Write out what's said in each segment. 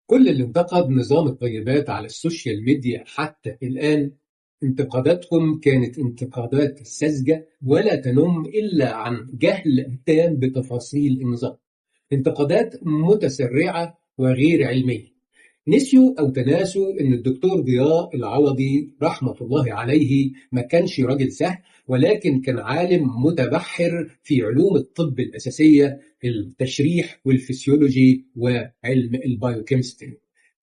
كل اللي انتقد نظام الطيبات على ال social media حتى الآن انتقاداتهم كانت انتقادات ساذجة ولا تنم إلا عن جهل تام بتفاصيل النظام، انتقادات متسرعة وغير علمية. نسيوا أو تناسوا إن الدكتور ضياء العوضي رحمة الله عليه ما كانش راجل سهل، ولكن كان عالم متبحر في علوم الطب الأساسية، التشريح والفسيولوجي وعلم ال biochemistry.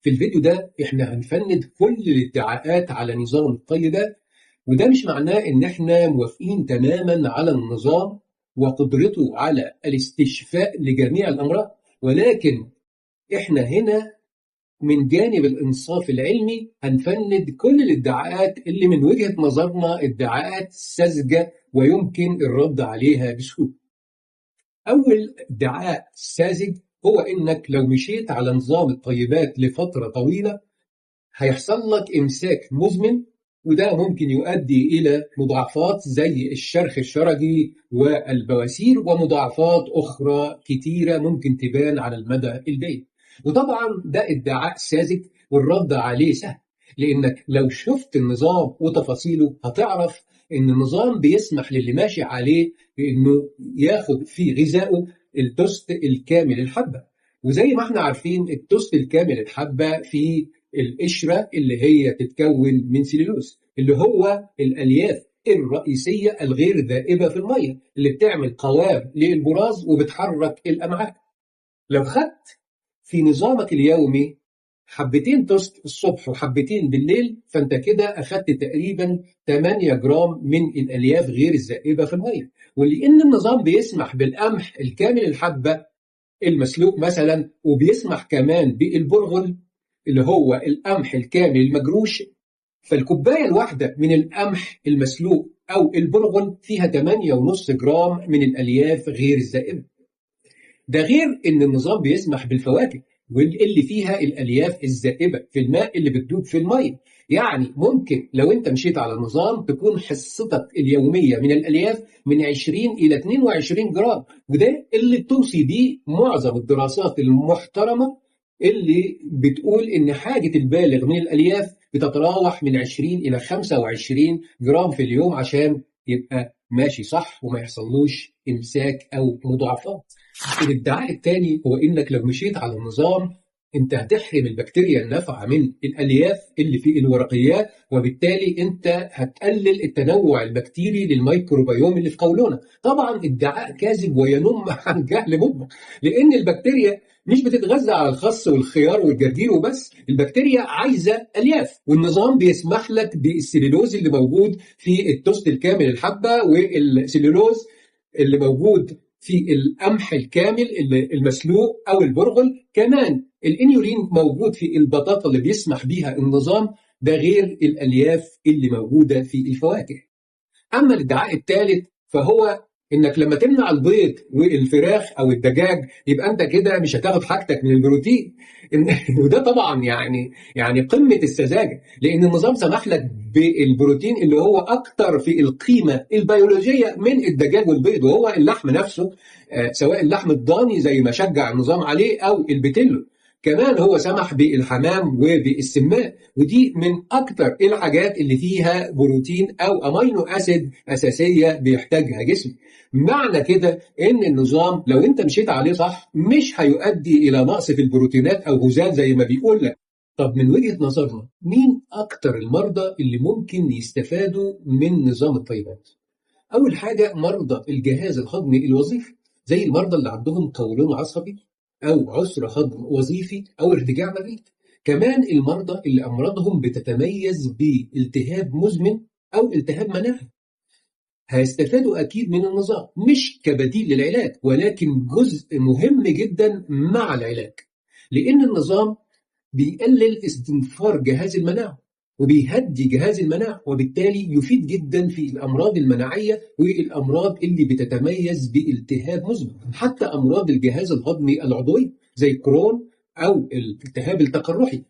في الفيديو ده احنا هنفند كل الادعاءات على نظام الطيبات، وده مش معناه ان احنا موافقين تماما على النظام وقدرته على الاستشفاء لجميع الأمراض، ولكن احنا هنا من جانب الإنصاف العلمي هنفند كل الادعاءات اللي من وجهة نظرنا ادعاءات ساذجة ويمكن الرد عليها بسهولة. أول ادعاء ساذج هو إنك لو مشيت على نظام الطيبات لفترة طويلة هيحصل لك إمساك مزمن، وده ممكن يؤدي إلى مضاعفات زي الشرخ الشرجي والبواسير ومضاعفات أخرى كتيرة ممكن تبان على المدى البعيد. وطبعا ده ادعاء ساذج والرد عليه سهل، لانك لو شفت النظام وتفاصيله هتعرف ان النظام بيسمح للي ماشي عليه بانه ياخد في غذائه التوست الكامل الحبة. وزي ما احنا عارفين التوست الكامل الحبة في القشرة اللي هي تتكون من سليلوز، اللي هو الالياف الرئيسية الغير ذائبه في المية اللي بتعمل قوام للبراز وبتحرك الامعاء. لو خدت في نظامك اليومي حبتين توست الصبح وحبتين بالليل، فانت كده اخدت تقريبا 8 جرام من الالياف غير الذائبه في المية. ولان النظام بيسمح بالقمح الكامل الحبة المسلوق مثلا، وبيسمح كمان بالبرغل اللي هو القمح الكامل المجروش، فالكوبايه الواحدة من القمح المسلوق او البرغل فيها 8.5 جرام من الالياف غير الذائبه. ده غير ان النظام بيسمح بالفواكه واللي فيها الالياف الذائبه في الماء اللي بتدوب في المية. يعني ممكن لو انت مشيت على النظام تكون حصتك اليومية من الالياف من 20 الى 22 جرام، وده اللي بتوصي بيه معظم الدراسات المحترمة اللي بتقول ان حاجة البالغ من الالياف بتتراوح من 20 الى 25 جرام في اليوم عشان يبقى ماشي صح وما يحصلوش امساك او مضاعفات. الادعاء الثاني هو انك لو مشيت على النظام انت هتحرم البكتيريا النافعة من الالياف اللي في الورقيات، وبالتالي انت هتقلل التنوع البكتيري للميكروبيوم اللي في قولونك. طبعا ادعاء كاذب وينم عن جهل مطلق، لان البكتيريا مش بتتغذى على الخس والخيار والجرجير وبس، البكتيريا عايزه الياف، والنظام بيسمح لك بالسليلوز اللي موجود في التوست الكامل الحبة والسليلوز اللي موجود في القمح الكامل المسلوق او البرغل. كمان الانيولين موجود في البطاطا اللي بيسمح بيها النظام، ده غير الالياف اللي موجودة في الفواكه. اما الادعاء الثالث فهو انك لما تمنع البيض والفراخ او الدجاج يبقى انت كده مش هتاخد حاجتك من البروتين. وده طبعا يعني قمة السذاجة، لان النظام سمح لك بالبروتين اللي هو اكتر في القيمة البيولوجية من الدجاج والبيض، وهو اللحم نفسه، سواء اللحم الضاني زي ما شجع النظام عليه او البتلو. كمان هو سمح بالحمام وبالسماء، ودي من اكتر الحاجات اللي فيها بروتين او amino acid اساسية بيحتاجها جسمك. معنى كده ان النظام لو انت مشيت عليه صح مش هيؤدي الى نقص في البروتينات او هزال زي ما بيقول لك. طب من وجهة نظرنا مين اكتر المرضى اللي ممكن يستفادوا من نظام الطيبات؟ اول حاجة مرضى الجهاز الهضمي الوظيفي، زي المرضى اللي عندهم قولون عصبي أو عسر هضم وظيفي أو ارتجاع مريء. كمان المرضى اللي أمراضهم بتتميز بالتهاب مزمن أو التهاب مناعي هيستفادوا أكيد من النظام، مش كبديل للعلاج ولكن جزء مهم جدا مع العلاج، لأن النظام بيقلل استنفار جهاز المناعة وبيهدي جهاز المناعة، وبالتالي يفيد جدا في الأمراض المناعية والأمراض اللي بتتميز بالتهاب مزمن، حتى أمراض الجهاز الهضمي العضوي زي الكرون أو الالتهاب التقرحي.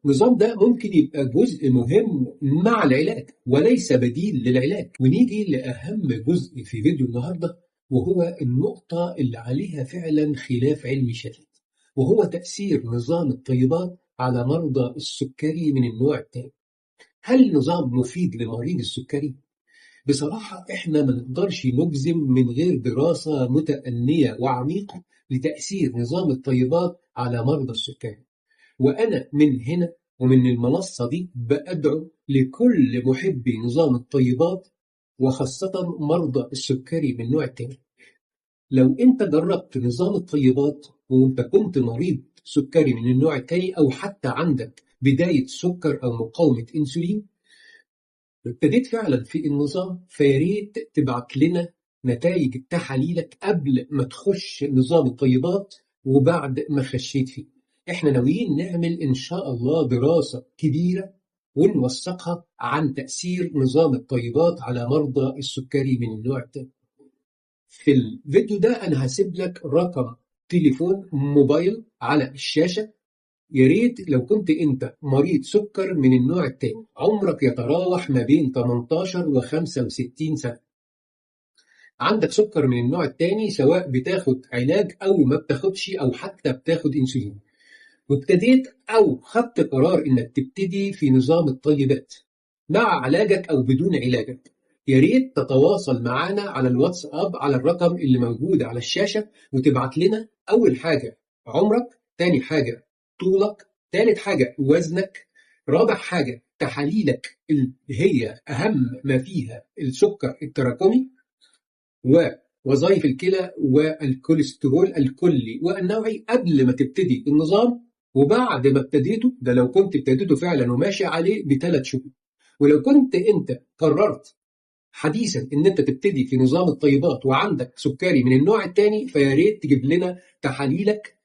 النظام ده ممكن يبقى جزء مهم مع العلاج وليس بديل للعلاج. ونيجي لأهم جزء في فيديو النهاردة، وهو النقطة اللي عليها فعلا خلاف علمي شديد، وهو تأثير نظام الطيبات على مرضى السكري من النوع الثاني. هل النظام مفيد لمريض السكري؟ بصراحة إحنا ما نقدرش نجزم من غير دراسة متأنية وعميقة لتأثير نظام الطيبات على مرضى السكري. وأنا من هنا ومن المنصة دي بأدعو لكل محبي نظام الطيبات وخاصة مرضى السكري من النوع الثاني، لو أنت جربت نظام الطيبات وأنت كنت مريض سكري من النوع الثاني أو حتى عندك بداية سكر أو مقاومة أنسولين، ابتديت فعلا في النظام، فياريت تبعت لنا نتائج تحاليلك قبل ما تخش نظام الطيبات وبعد ما خشيت فيه. احنا ناويين نعمل ان شاء الله دراسة كبيرة ونوثقها عن تأثير نظام الطيبات على مرضى السكري من النوع الثاني. في الفيديو ده انا هسيب لك رقم تليفون موبايل على الشاشة. يا ريت لو كنت انت مريض سكر من النوع الثاني، عمرك يتراوح ما بين 18 و 65 سنة، عندك سكر من النوع الثاني سواء بتاخد علاج او ما بتاخدش او حتى بتاخد انسولين، وابتديت او خدت قرار انك تبتدي في نظام الطيبات مع علاجك او بدون علاجك، يا ريت تتواصل معانا على الواتساب على الرقم اللي موجود على الشاشة وتبعت لنا اول حاجة عمرك، تاني حاجة طولك، تالت حاجة وزنك، رابع حاجة تحاليلك اللي هي أهم ما فيها السكر التراكمي ووظائف الكلى والكوليسترول الكلي والنوعي قبل ما تبتدي النظام وبعد ما ابتديته، ده لو كنت ابتديته فعلا وماشي عليه ب3 شهور. ولو كنت انت قررت حديثا ان انت تبتدي في نظام الطيبات وعندك سكري من النوع الثاني، فيا ريت تجيب لنا تحاليلك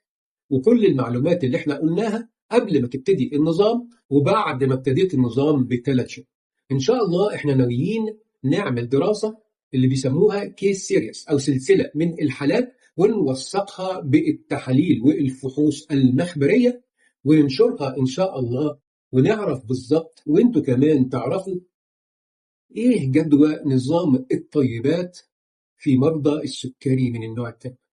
وكل المعلومات اللي احنا قلناها قبل ما تبتدي النظام وبعد ما ابتديت النظام ب3 شهور. ان شاء الله احنا ناويين نعمل دراسة اللي بيسموها case series او سلسلة من الحالات، ونوثقها بالتحاليل والفحوص المخبرية وننشرها ان شاء الله، ونعرف بالظبط وانتوا كمان تعرفوا ايه جدوى نظام الطيبات في مرضى السكري من النوع الثاني.